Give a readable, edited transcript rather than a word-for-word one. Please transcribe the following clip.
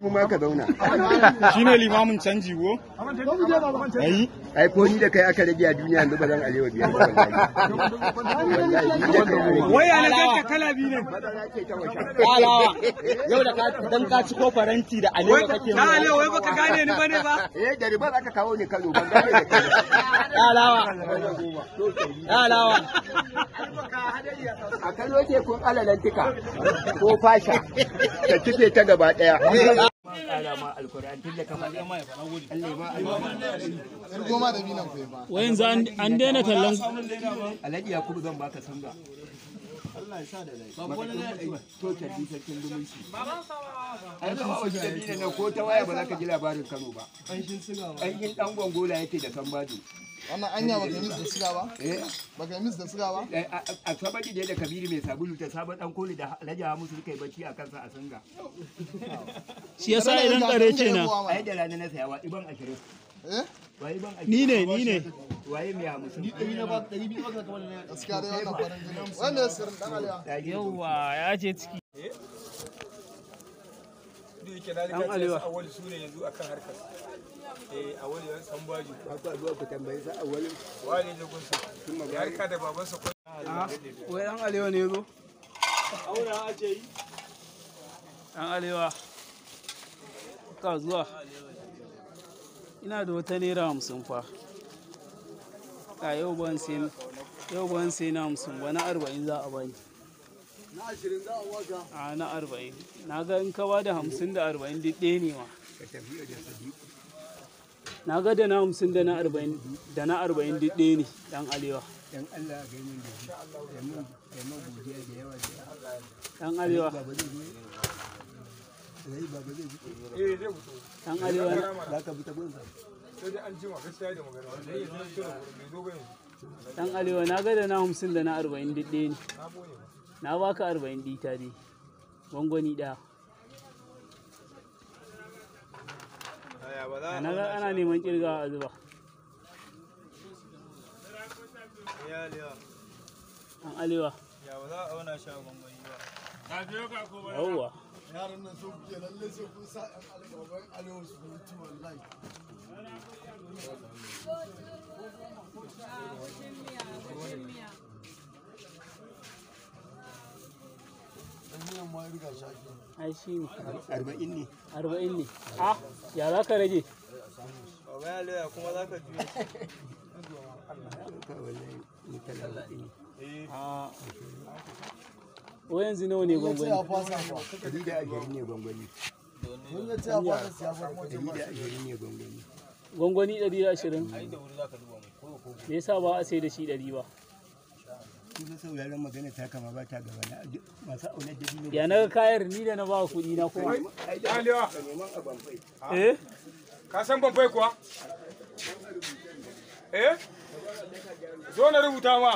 Mu ma ka zauna. Shine limamin canji go? Ai. Ai ko ni da kai aka rage a duniya yanzu ba zan alewa biyar ba wallahi. Wai ya na ganka kala biyu ne. Madara ce ta washa. Alawa. Yau da ka dan ka ci ko faranti da alewa kake Na alewa wai baka gane ni bane ba? Eh da riba aka kawo ni Kano ban gane da kai. Alawa. Alawa. A Kano ce kun alalantika ko fasha ta kife ta gaba daya. Wai yanzu an daina tallan Alhaji Yakubu zan baka sanga. Allah ya sa da rai. To tarbi sarkin zumunci. Ai ba wa shi da ko ta waya ba za ka ji labarin Kano ba. Ƙanshin dan gongola yake da sambado. Wannan anya baka mis da siga ba? Eh Baka mis da siga ba? a sabadi ne da Kabiru mai sabulu ta sabon dan koli da Alhaji Hamisu suka yi bacci a kansa a sanga. Shi yasa idan kare kenan. Ai da rana na saya wa iban 20. Eh? Waye ban 20. Ni ne ni ne. Waye mai 50. Gaskiya dai wannan farin jini. Wannan sirrin dan alewa. Yauwa ya ce ciki. Duk yake na Dan alewa. Awali su ne yanzu akan harkar. Eh awali yan sambaji. Ba ku zuwa ku tambayi sa awalin. Wale ne gunsa. Ya harka da babansa ko Wai dan alewa ne zo? aura ake yi. Dan alewa. Ka zuwa. Ina da wata naira 50 fa. A yau ban sai yau ban sai na 50 ba, na 40 za a bani. Na 20 za a waka. A na 40. Na ga in ka bada 50 da 40 duk ɗaya ne ma. Ka tafi da Sadiku. Na ga da na 50 da na 40 da na 40 duk ɗaya ne dan alewa. Dan Allah a gani da shi. Da mun godiya da yawa da Dan alewa. Baba zai zo. Alhaji Baba zai zo. Eh zai fito. Dan alewa. Za ka bi ta gunsa. Sai dai an jima gaskiya da magana. Wallahi yanzu na fito da wurin bai zo ba yanzu. Dan alewa na ga da na 50 da na 40 duk ɗaya ne. Na bone ba. Na baka 40 ɗita dai. Gwangwani ɗaya. Aya ba za Na ga ana neman kirgawa a zuba. Ya alewa. Dan alewa. Ya ba za a auna shi a gwangwani ba. Yawwa. Yaran nan so kuke lalle sai kun sa ɗan alewa baban alewa su mutu wallahi. Dan miyan ma riga shaki. Ai shi ne. 40 ne. 40 ne. Ah, ya za ka rage? Baba ya alewa kuma za ka juye. Ka wallahi ni tala hudu ne. Ah. Wai yanzu nawa ne Ya ce ya gwangwani? fasa fa. 120 ne gwangwani. Mun ya ce ya fasa siya fa. 120 ne gwangwani. Gwangwani 120. Me yasa ba a sai da shi 100 ba? Kun san sauraron magana ta kama ba ta gaba na masu aunar da dino. Ya na ga kayar ni da na ba kuɗi na kuma. Alewa. Neman a banfai. Eh? Ka san banfai kuwa? Eh? Zo na rubuta ma.